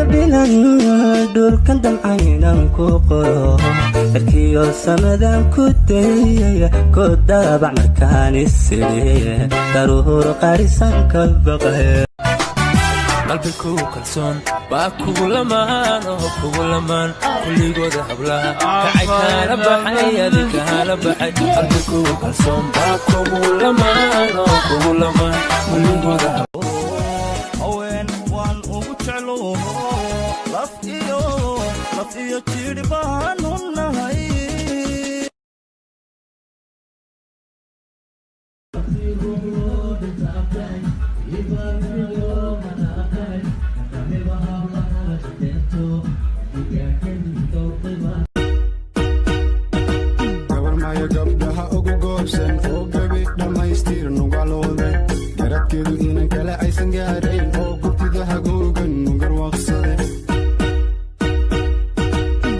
Bilan dhulkan damcaynan ku qoro, cirkiyo samadan ku dayaya, ku daabac markaan isiri, daruur qarisan ka baqay. Qalbi ku kalsoon baa kugu lamaan oo kugu lamaan. Kulligooda hablaha kacay kaala baxay, adi kaala baxay. Qalbi ku kalsoon baa kugu lamaan oo kugu lamaan, kulligooda. Haween waan ugu jeclo, laf iyo laf iyo jidh baanu nahay. Gabarmaya gabdhaha ugu goobsan oo gabi dhammaystir nugalooda, garadkeedu inan kale aysan gaarayn oo gubtida hagoogan nugarwaaqsade,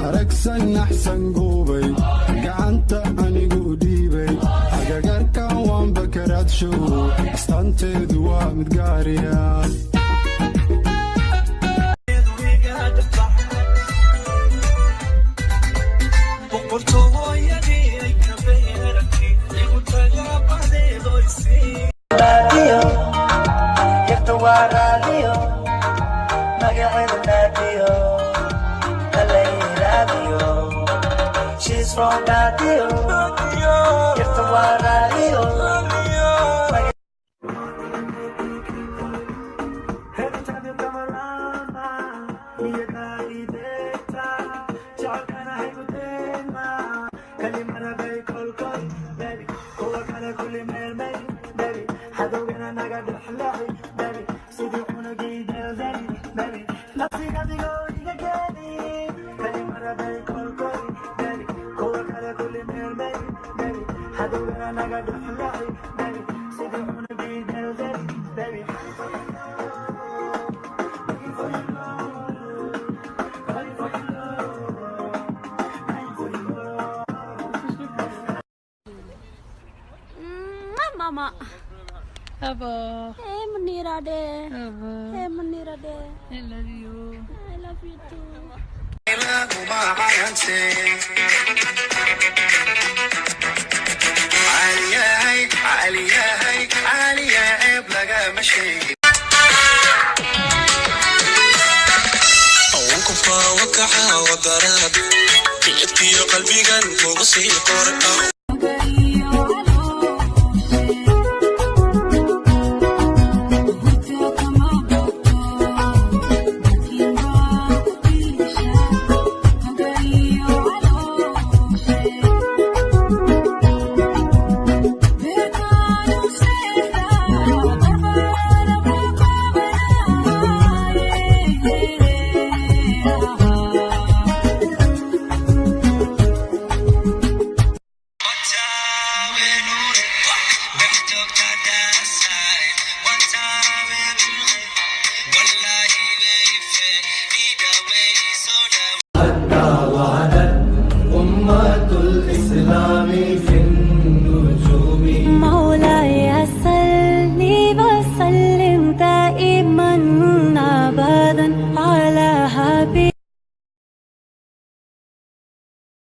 aragsan naxsan guubay, gacanta anigu dhiibay, agagarkan waanba karaadshow, astaanteedu waa mid gaariya. Radio, yarta waa radio, magaceeda Radio, kalay radio. She's from Radio, yarta waa radio. Every time you come around, baby, kuwa kale kulli meelmay, baby, hadowgana naga dhexleexi, baby, sidii cunugii deldeli, baby, nafsiga adigoo iga geeni, kalimada bay kolkoli, baby, kuwa kale kulli meelmay, baby, hadowgana naga dhexleexi, baby, sidii cunugii deldeli, baby. Looking for your love, calling for your love, dying for your love. Mama. Abo. Hey, Munira de. Abo. Hey, Munira de. I love you. I love you too. Qalbigan kugu sii qor.